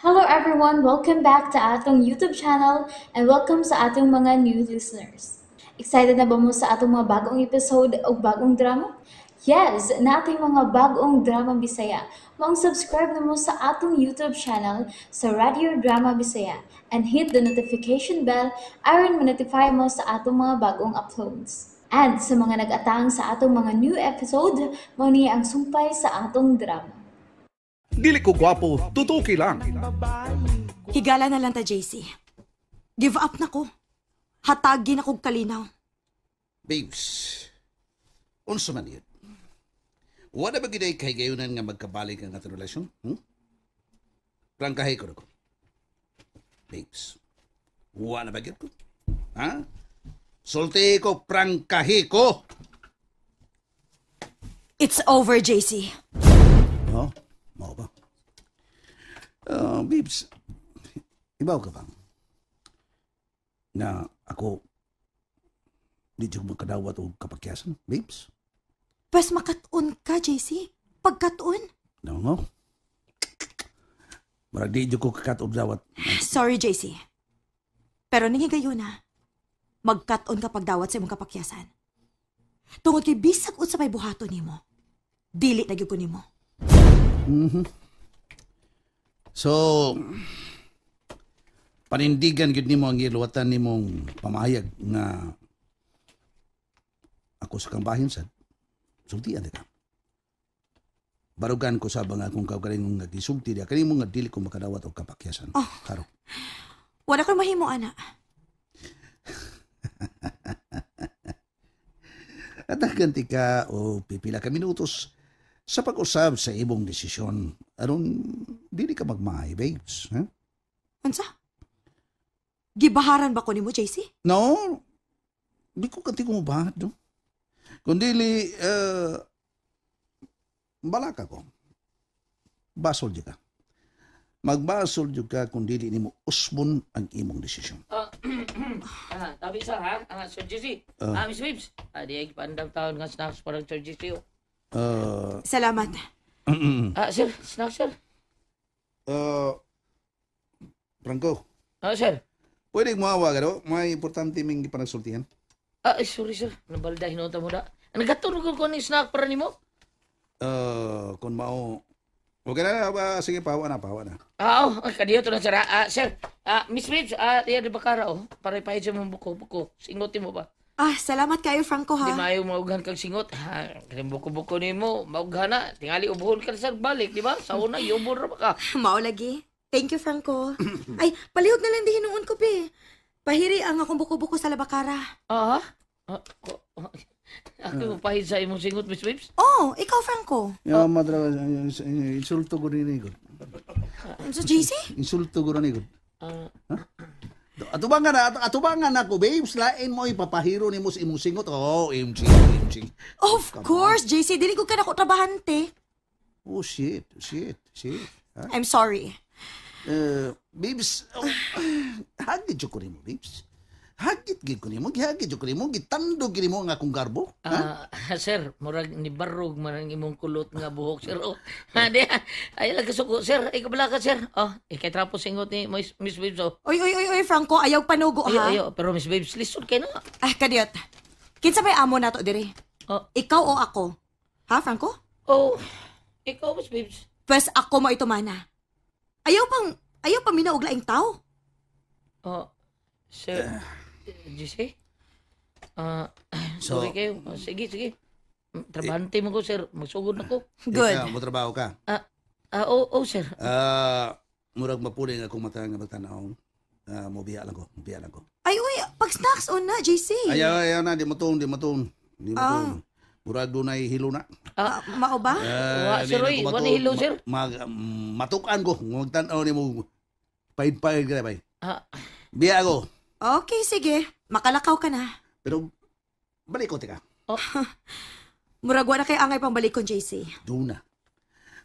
Hello everyone! Welcome back to atong YouTube channel and welcome sa atong mga new listeners. Excited na ba mo sa atong mga bagong episode o bagong drama? Yes! Nating mga bagong drama Bisaya. Maong subscribe na mo sa atong YouTube channel sa Radio Drama Bisaya and hit the notification bell aron ma-notify mo sa atong mga bagong uploads. And sa mga nag-atang sa atong mga new episode, mao ni ang sumpay sa atong drama. Dili ko gwapo, tutuki lang. Higala na lang ta, JC. Give up na ko. Hatagin akong kalinaw. Babes, unsa man yun? Wala ba giday kay gayunan nga magkabalik ang atong relasyon? Hmm? Prangkahay ko na ko. Babes, wala ba gyud ko? Ha? Sulti ko, prangkahi ko! It's over, JC. Oh, mao ba? Babes, ibaw ka bang? Na ako, di jud makadawat og kapakyasan, babes? Pwes makat-on ka, JC. Pagkat-on. No, no. Murag di jud ko kakat-on dawat. Sorry, JC. Pero ningi gayon na, magkat-on ka pagdawat sa imong kapakyasan. Tungod kay bisag unsa may buhaton nimo, dili na gyud ko nimo. So, panindigan gyud nimo ang giluwatan nimong pamahayag nga ako sa kang bahin sad. Sultian ka. Barugan ko sa bang akong kaugalingong nga gisulti diya kanimo nga dili ko makadawat og kapakyasan. Oh. Karo. Wala ko'y mahimo, ana. At ganti ka o pipila ka minutos sa pag-usab sa imong desisyon aron dili ka magmahay, babes. Ha? Unsa? Gibaharan ba ko nimo, JC? No, di ko kanti ko mabahat, no? Kung dili, balaka ko. Basol jud ka. Magbasol jud ka kung dili nimo usbon ang imong desisyon. Tabi sa ha, Sir JC. Miss Babes. Di ay pandang taon nga snacks parang Sir JC. Oh. Salamat. Sir, snacks sir. Franco. Sir. Pwede mo awa ka, no? May importante ming gipanagsultihan. Sorry sir. Nabalda hinuta mo na. Nagatunog ko ni snack para nimo? Kung mao. Okay na, sige, pawa na, pawa na. Oh, kadiyo to na sir. Sir, Miss Babes, diya di bakara, oh. Para ipahid sa mong buko-buko. Singotin mo ba? Salamat kayo, Franco, ha? Di maayo maughan kang singot. Ha, kaya buko-buko nimo, maughan na. Tingali, ubuhon ka sa balik, di ba? Sa una, iubon ra ba ka? Mao lagi. Thank you, Franco. Ay, palihog na lang di hinuon ko, be. Pahiri ang akong buko-buko sa labakara. Ako mapahid sa imong singot, Miss Babes? Oh, ikaw, Franco. Ya, madra, insulto ko rin ikot. So, JC? Insulto ko rin ikot. Atubangan ako, babes. Lain mo, ipapahiro ni mo sa imong singot. Oh, MG, MG. Of course, JC. Dili ko ka na ko trabahante. Oh, shit, shit, shit. Ha? I'm sorry. Babes, oh, hagit ko rin mo, babes. Hagit gid ko nimo, gihagit ko nimo, gitandog gid nimo ang akong garbo. Ha? Sir, murag ni barog man ang imong kulot nga buhok, sir. Oh, di, ay lang kasuko, sir. Ay kabala ka, sir. Oh, ikay trapo singot ni Miss Babes, oh. Oy, oy, oy, oy, Franco, ayaw panugo, ha? Ayaw, ayaw, pero Miss Babes, lisod kay na. Kadiyot. Kinsa may amo nato diri? Oh. Ikaw o ako? Ha, Franco? Oh, ikaw, Miss Babes. Pwes ako mo itumana. Ayaw pang minaog laing tao. Oh, sir. JC? Sorry kayo. Sige, sige. Trabahante mo ko, sir. Magsugod na ko. Good. Ikaw, mo trabaho ka? Oo, sir. Murag mapuling akong mata nga magtanaw. Mobiya lang ko. Mobiya lang ko. Ay, uy, pag-snacks on na, JC. Ayaw, ayaw na. Di matun, di matun. Di matun. Murag doon ay hilo na. Mao ba? Wa, sir, Di na uy. ko Wa ni matun. hilo, sir. Matukan ko. Magtanaw ni mo. Pahid-pahid ka na, bay. Biya ako. Okay, sige. Makalakaw ka na. Pero, balik ko, teka. Oh. Murag wa na kay angay pang balikon, JC. Duna.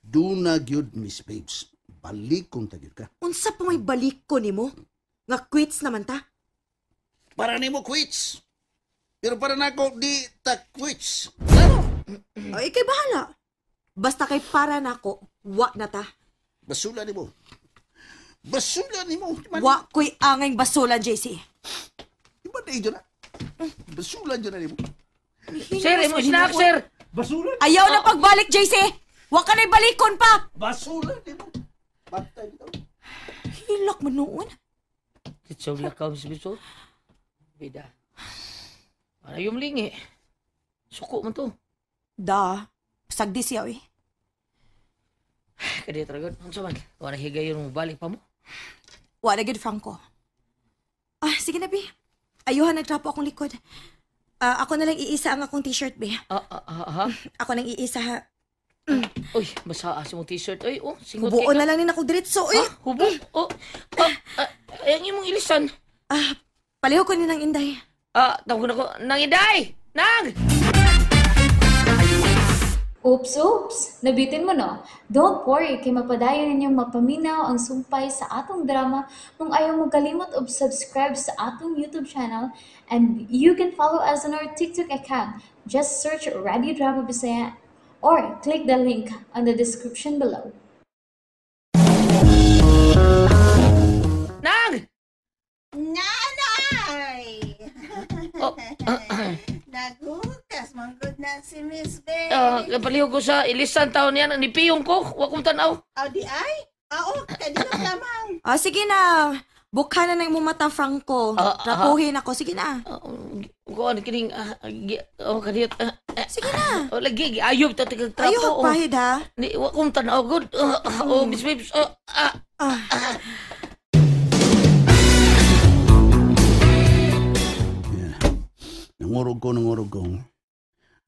Duna gyud, Miss Babes. Balikon ta gyud ka. Unsa pa may balikon nimo? Nga quits naman ta? Para nimo quits. Pero para nako di ta quits. Klaro. Ay, ikay bahala. Basta kay para nako, wa na ta. Basula nimo. Basula nimo. Wa ko'y angay basulan, JC. Di ba na na? Basula dyan na nimo. Sir, imo snack, sir. Basula? Ayaw na pagbalik, JC! Wa ka na'y balikon pa! Basula nimo. Patay bitaw. Hilak man noon. Ditso lakaw, Miss Babes. Oh. Bida. Ano yung lingi? Suko man to. Da, sagdi siya, eh. Kadi tragod. Unsa man? Wala higayon mo balik pa mo. Wala gyud, Franco. Ah, sige na, Bi. Ayuhan, nagtrapo akong likod. Ah, ako na lang iisa ang akong t-shirt, Bi. Ah, ah, ah, ha? Ako lang iisa, ha. Uy, basa asa mong t-shirt. Uy, oh, singot Hubuon kay na lang ni ako diretso, eh. Ha? Hubo? Oh, ah, ah, ay, ang imong ilisan. Ah, paliho ko ni nang Inday. Ah, tawag na ko. Nang Inday! Nang! Oops, oops! Nabitin mo no? Don't worry, kay mapadayon ninyong mapaminaw ang sumpay sa atong drama kung ayaw mo kalimot og subscribe sa atong YouTube channel, and you can follow us on our TikTok account. Just search Radio Drama Bisaya or click the link on the description below. Nang! Nanay! Oh, Naghukas, manggod na si Miss Bay. ah, kapaliho ko sa ilisan taon niyan. Nipiyong ko. Wa kong tanaw. Aw, di ay? Oo, kadilok lamang. Ah, sige na. Bukha na ng imong mata, Franco. Ah, ah, Trapuhin ako. Sige na. Kuan kining oh kadiyot. Sige na. Oh, lagi ayob ta tigag trapo. Ayaw, Oh. pahid, ha? Ni wa kong tanaw gud. Oh, Miss Babes. Oh, ah. Ah. Yeah. Nangurog ko, nangurog ko.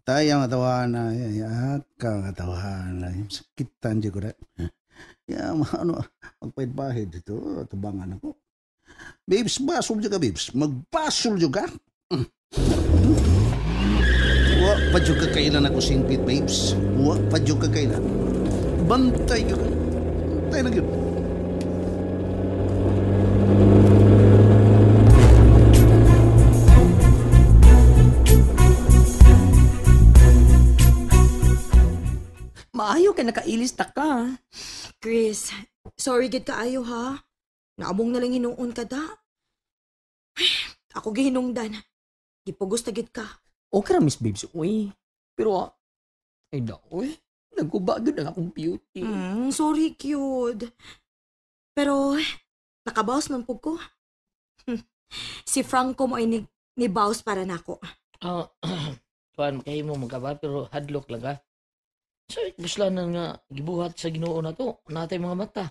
Tayo ang katawan na, ka ang katawan na. Sakitan dyan ko na. Ya, ano, magpahid-pahid dito, tubangan ako. Babes, basol dyan ka, babes. Magbasol dyan ka. Wa pa dyan ka kailan ako singpit, babes. Wa pa dyan ka kailan. Bantay dyan ka. Bantay na dyan. Maayo kay nakailis ta ka. Chris, sorry gid kaayo ha. Naamong na lang hinuon ka da. Ay, ako gihinungdan. Gipugos ta gid ka. Okay ra, Miss Babes, uy. Pero, ay da, uy. Nagguba gud ang akong beauty. Sorry, cute. Pero, nakabawas man pug ko. Si Franco mo ay ni-bawas para nako. Oh, kuan kay mo magkaba pero hadlok lang ka. So, buslanan nga gibuhat sa Ginoo na to. Natay mga mata.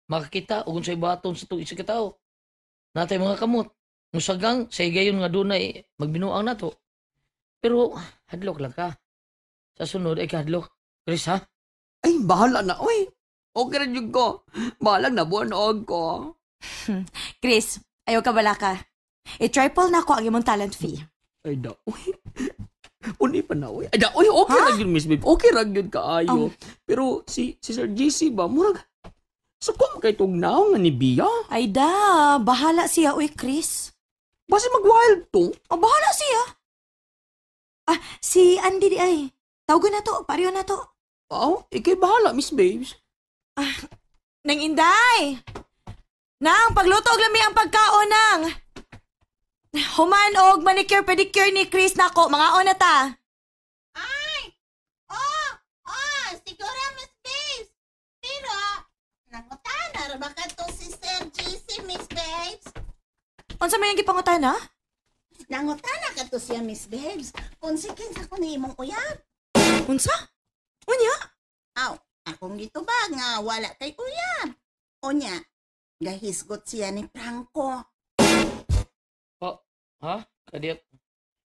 Makakita og unsay baton sa tuig sa katao. Natay mga kamot. Musagang sa higayon nga dunay magbinuang nato. Pero hadlok lang ka. Sa sunod ay kahadlok. Chris, ha? Ay, bahala na, oy. Okay ra jud ko. Bahala na buwan og ko. Chris, ayaw ka bala ka. I-triple na ako ang imong talent fee. Ay, da, uy. Uni pa na, uy. Ay, da, uy, okay ra gyud, Miss Babe. Okay ra gyud kaayo. Pero si Sir JC ba, murag, so kung kay tugnaw nga ni Bia? Ay da, bahala siya, uy, Chris. Basi mag-wild to? O, bahala siya. Ah, si Andy di ay. Tawag na to, pareho na to. Oo, ikay bahala, Miss Babes. Ah, Nang Inday! Nang, pagluto og lami ang pagkaon, nang! Human og manicure pedicure ni Chris nako, mga ona ta. Ay! Oh! Oh! Siguro, Miss Babes! Pero, nangutana ra ba ka to si Sir JC, Miss Babes? Unsa may ang gipangutana? Nangutana ka to siya, Miss Babes. Kung si kinsa ko ni imong uyab. Unsa? Unya? Aw, akong gitubag nga wala kay uyab. Unya, gahisgot siya ni Franco. Oh, ha? Kadiyot.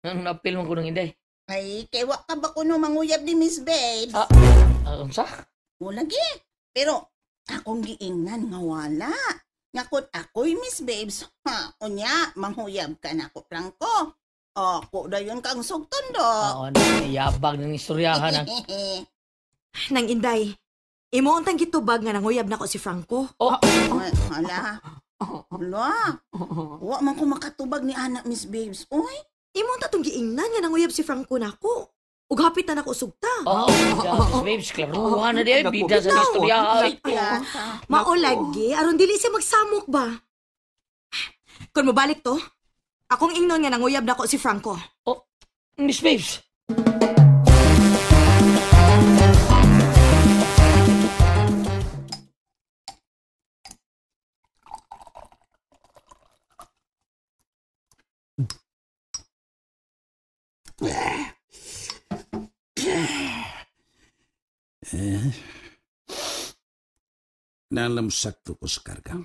Nang napil man ko ng Inday. Ay, kay wa ka ba kuno manguyab ni Miss Babes? Ah, unsa? Wala gi. Pero akong giingnan nga wala. Nga kun ako'y Miss Babes, ha, unya, manghuyab ka na ko, Franco. Ako dayon kang sugton do. Oo, yabag ng istoryahan. Nang Inday, imo untang gitubag nga nanguyab nako si Franco. Oh, Ay, hala. Hala. Wa man ko makatubag ni anak Miss Babes. Uy, Imo unta tong giingnan nga nanguyab si Franco nako. Ug hapit na nako sugta. Oh, Miss Babes, klaruhan na di ay. Bida sa istorya. Ay. Mao lagi, aron dili siya magsamok ba? Kung mobalik to, akong ingnon nga nanguyab nako si Franco. Oh, Miss Babes. Eh, Nalamsak to ko sa karga.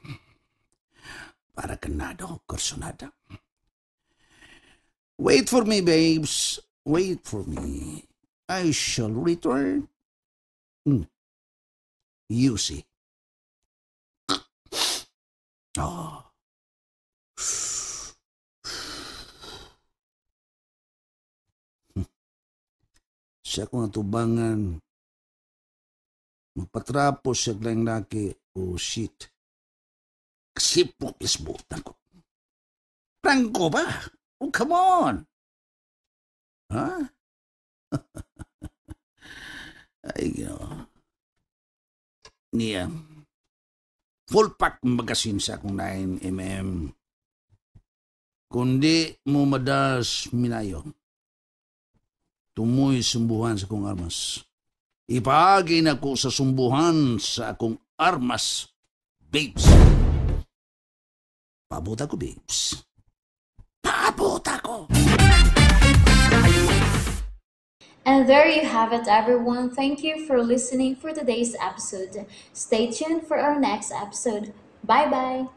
Para kanado, kursonada. Wait for me, babes. Wait for me. I shall return. You see. Oh. Siya kong atubangan. Magpatrapo siya lang laki. Oh, shit. Kasipok isbutan ko. Prangko ba? Oh, come on. Ha? Ay, Ginoo. Niya. Full pack magasin sa akong 9mm. Kundi mo madas minayo. Tumoy sumbuhan sa akong armas. Ipaagi na ko sa sumbuhan sa akong armas, babes. Paabot ako, babes. Paabot ako! And there you have it, everyone. Thank you for listening for today's episode. Stay tuned for our next episode. Bye-bye!